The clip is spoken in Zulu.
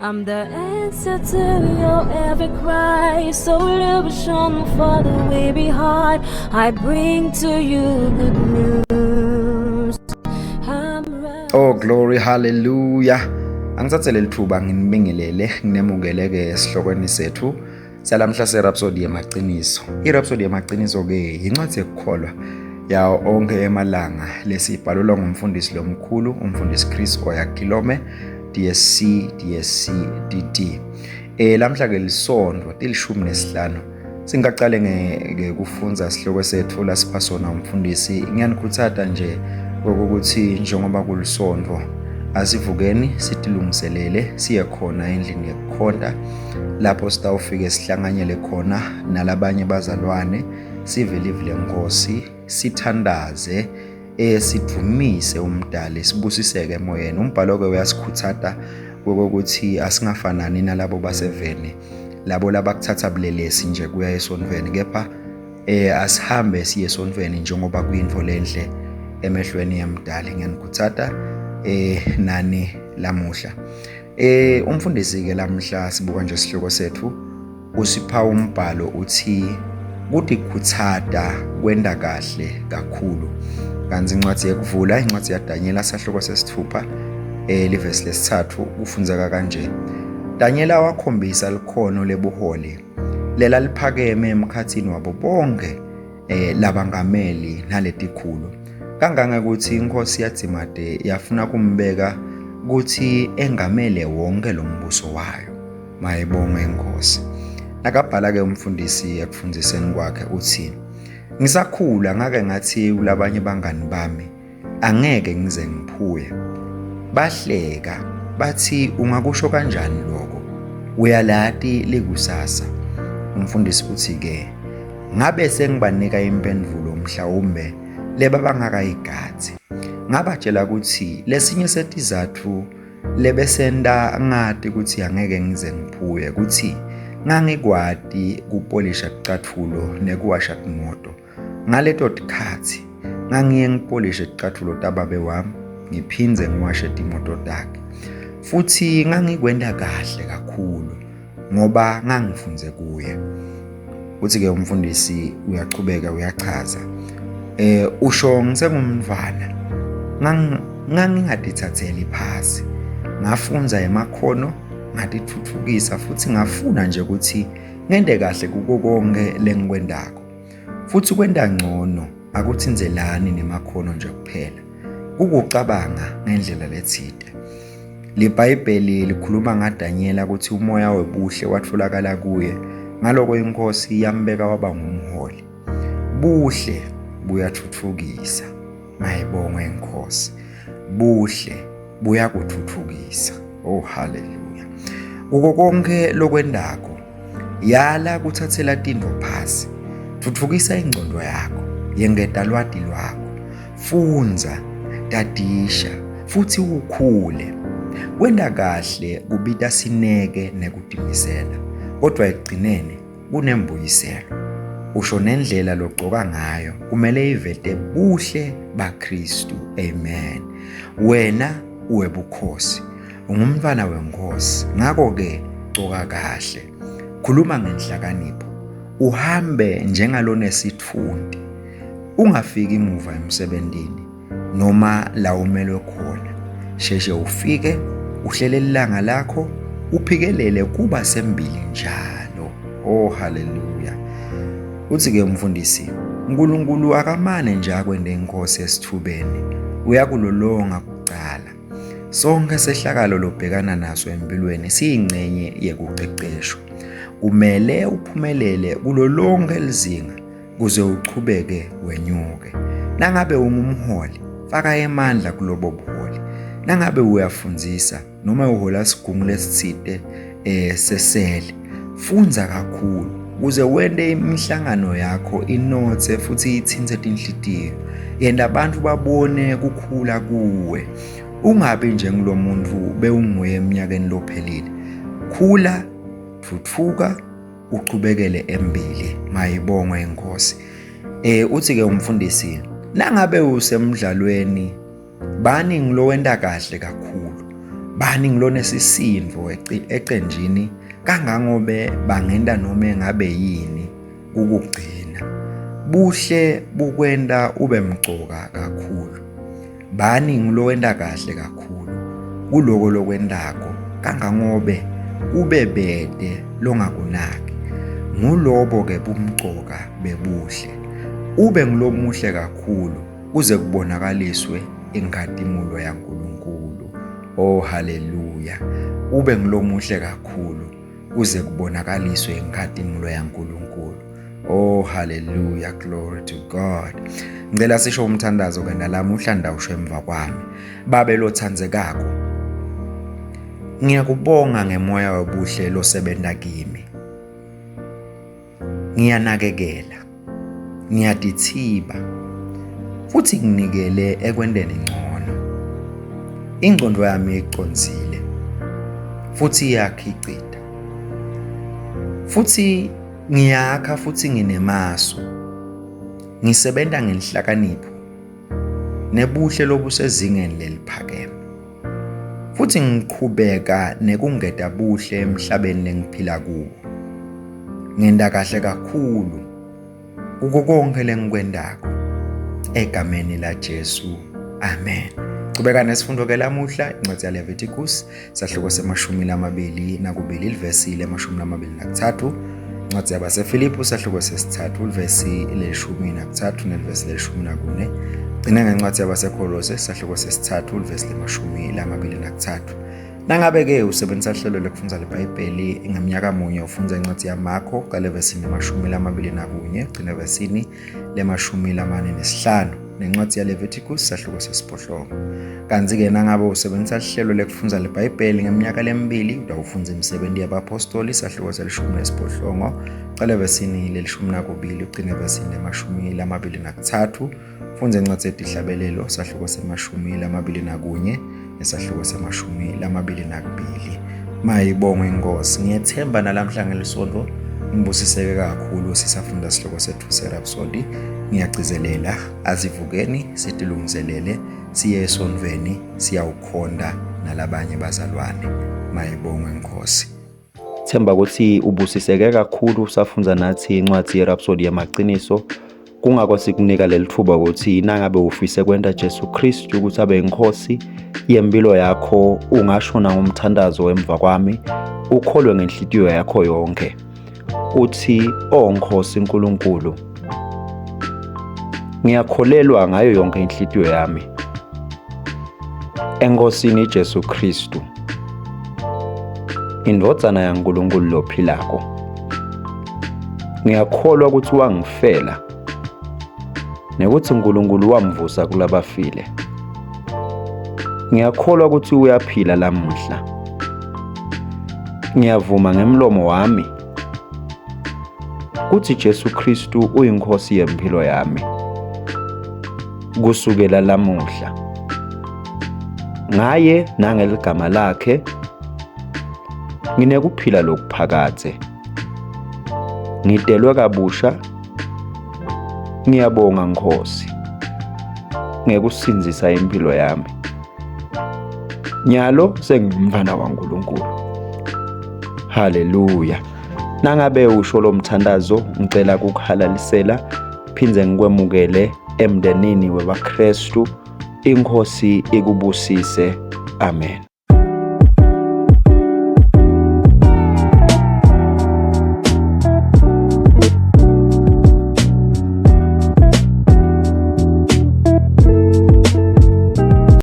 I'm the answer to your every cry, solution for the weary heart. I bring to you good news. I'm Oh glory, hallelujah. Angithathe leli thuba nginibingelele, nginemukele ke esihlokweni sethu salamhla seRhapsody yemaqiniso. IRhapsody yemaqiniso ke yincwadi yokukholwa yawo onke emalanga lesibhalelwa ngumfundisi lomkhulu umfundisi Chris Oyakhilome DSC DSC DD. Lamhla ke lisonto tilishumi nesihlanu. Singaqale ngekufunza sihloko sethu lasipha sona umfundisi. Ngiyanikhuthaza nje ukuthi njengoba kulisonto asivukeni sitilungiselele siye khona endlini yokukhonta lapho sitawufike sihlanganyele khona nalabanye bazalwane, sive live lenkosi, sithandaze, sidumise umdali, sibusiseke emoyeni. Umbhalo ke uyasikhuthaza ukuthi asingafanani nalabo baseveni, labo labakuthatha bulelesi nje kuya esontweni, kepha asihambe siye esontweni njengoba kuyinto lenhle emehlweni yamdali. Ngiyanikhuthaza nani lamuhla. Umfundisi ke lamhla sibuka nje isihloko sethu usipha umbhalo uthi kutikhutsata kwenta kahle kakhulu. Kanti incwadi yekuvula, incwadi yaDanyela, sahloko sesithupha, livesi lesithathu kufundzeka kanje: Danyela wakhombisa likhono lebuholi lela liphakeme emkhathini wabo bonke labangameli naletikhulu, kangangekuthi inkosi yaDzimade yafuna kumbeka kuthi engamele wonke lo mbuso wayo. Mayibonge inkosi. Nakabhala ke umfundisi ekufundiseni kwakhe uthi, ngisakhula ngake ngathi kulabanye bangani bami angeke ngize ngiphuye. Bahleka bathi ungakusho kanjani lokho, uyalati likusasa. Umfundisi uthi ke ngabe sengibanika impendulo mhlawumbe leba bangakayigadzi. Ngabatshela ukuthi lesinye setizathu lebesenta ngati ukuthi angeke ngize ngiphuye ukuthi ngangikwati kupolisha ticatfulo nekuwasha timoto. Ngaleto tikhatsi ngangiye ngipolishe ticatfulo tababe wami ngiphindze ngiwashe timoto takhe, futhi ngangikwenta kahle kakhulu ngoba ngangifundze kuye. Uthi-ke umfundisi uyachubeka uyachaza, usho ngisengumntwana ngangingatithatheli phasi, ngafundza emakhono, ngatithuthukisa futhi ngafuna nje ukuthi ngente kahle kuko konke lengikwendako. Futhi kwenta ngcono akuthinzelani nemakhono nje kuphela, kukucabanga ngendlela lethide. LiBhayibheli likhuluma ngaDanyela ukuthi umoya webuhle watholakala kuye, ngaloko inkosi yambeka waba ngumholi. Buhle buyathuthukisa, mayibongwe inkosi. Buhle buyakuthuthukisa. Oh hallelujah. Kuko konke lokwendako, yala kuthathela tinto phasi. Thuthukisa ingcondo yakho, yengeta lwati lwakho. Fundza, tadisha futhi ukhule. Kwenta kahle kubita sineke nekutimisela, kodwa ekugcineni kunembuyiselo. Usho nendlela logcoka ngayo kumele ivete buhle baKristu. Amen. Wena uwebukhosi, ungumntwana wenkosi, ngakho-ke gcoka kahle, khuluma ngenhlakanipho, uhambe njengalonesitfunti, ungafiki muva emsebentini noma la umelwe khona. Sheshe ufike, uhlele ilanga lakho, uphikelele kuba sembili njalo. Oh haleluya. Uthi-ke umfundisi, uNkulunkulu akamane nje akwende inkosi esithubeni, uyakulolonga kucala. Sonke sehlakalo lobhekana naso empilweni siyingcenye yekuqeqeshwa. Kumele uphumelele kulo lonke lizinga kuze uchubeke wenyuke. Nangabe ungumholi, faka emandla kulobo buholi. Nangabe uyafundzisa noma uhola sigungu lesitsite sesele, fundza kakhulu kuze wente imihlangano yakho inothe futhi itsintse tinhlitiyo. Yenta abantu babone kukhula kuwe. Ungabi njengulo muntu bewunguye eminyakeni lophelile. Khula, thuthuka, uchubekele embili. Mayibongwe inkosi. Uthi ke umfundisi, nangabe usemdlalweni bani ngilowenta kahle kakhulu. Bani ngilonesisindvo ecenjini kangangobe bangenta nome ngabe yini kukugcina. Buhle bukwenta ube mcoka kakhulu. Bani ngulowenta kahle kakhulu kuloko lokwentako kangangobe kube bete longakunaki. Ngulobo-ke bumcoka bebuhle. Ube ngulomuhle kakhulu kuze kubonakaliswe inkhatimulo yaNkulunkulu. Oh haleluya. Ube ngulomuhle kakhulu kuze kubonakaliswe inkhatimulo yaNkulunkulu. Oh hallelujah, glory to God. Ngicela sisho umthandazo ke nalamuhla ndawusho emva kwami. Babe lothandzekako. Ngiyakubonga ngemoya webuhle losebenta kimi. Ngiyanakekela. Ngiyatithiba. Futhi nginikele ekwenteni ngcono. Ingqondo yami icondzile futhi iyakhicita. Futhi Ngiyakha futhi nginemasu. Ngisebenta ngenhlakanipho nebuhle lobusezingeni leliphakeme. Futhi ngiqhubeka nekungeta buhle emhlabeni lengiphila kuwo. Ngenta kahle kakhulu kuko konke lengikwentako. Egameni laJesu. Amen. Chubeka nesifundo ke lamuhla incwadi yaLeviticus sahluko se-22 livesi le-23, incwadi yabaseFilipu sahluko sesithathu livesi le-13 nelivesi le-14, gcina ngencwadi yabaseKholose sahluko sesithathu livesi le-23. Nangabe-ke usebenzisa hlelo lekufundza liBhayibheli ngemnyaka munye ufundza incwadi yaMakho qale evesini le-21 gcina evesini le-45 nencwadi yaLeviticus sahluko sesiphohlongo. Kanti-ke nangabe usebenzisa lihlelo lekufundza liBhayibheli ngeminyaka lemibili utawufundza imisebenti yabapostoli sahluko se-18 cale evesini le-12 ugcine evesini le-23. Fundza incwadi yetihlabelelo sahluko se-21 nesahluko se-22. Mayibongwe inkosi. Ngiyethemba nalamhla ngelisonto ngibusiseke kakhulu sisafunda sihloko sethu seRhapsody. Ngiyagcizelela, azivukeni sitilungiselele siye esontweni siyawukhonta nalabanye bazalwane. Mayibongwe inkosi. Themba ukuthi ubusiseke kakhulu usafundza nathi incwadi yeRhapsody yamaqiniso. Kungako sikunika leli thuba ukuthi nangabe ufise kwenta Jesu Kristu ukuthi abe inkosi yempilo yakho, ungasho nangomthandazo emva kwami, ukholwe ngenhlitiyo yakho yonke. Uthi, "O Nkosi uNkulunkulu, ngiyakholelwa ngayo yonke inhlitiyo yami eNkosini Jesu Kristu, indvodzana yaNkulunkulu lophilako. Ngiyakholwa ukuthi wangifela nekuthi uNkulunkulu wamvusa kulabafile. Ngiyakholwa ukuthi uyaphila lamuhla. Ngiyavuma ngemlomo wami kuthi Jesu Kristu uyinkosi yempilo yami kusukela lamuhla. Ngaye nangeligama lakhe nginekuphila lokuphakadze. Ngidelwe kabusha. Ngiyabonga Nkosi ngekusindzisa impilo yami. Nyalo sengumntwana waNkulunkulu. Haleluya. Nangabe usho lo mthandazo ngicela kukuhalalisela phindze ngikwemukele emndenini webaKristu. Inkosi ikubusise. Amen.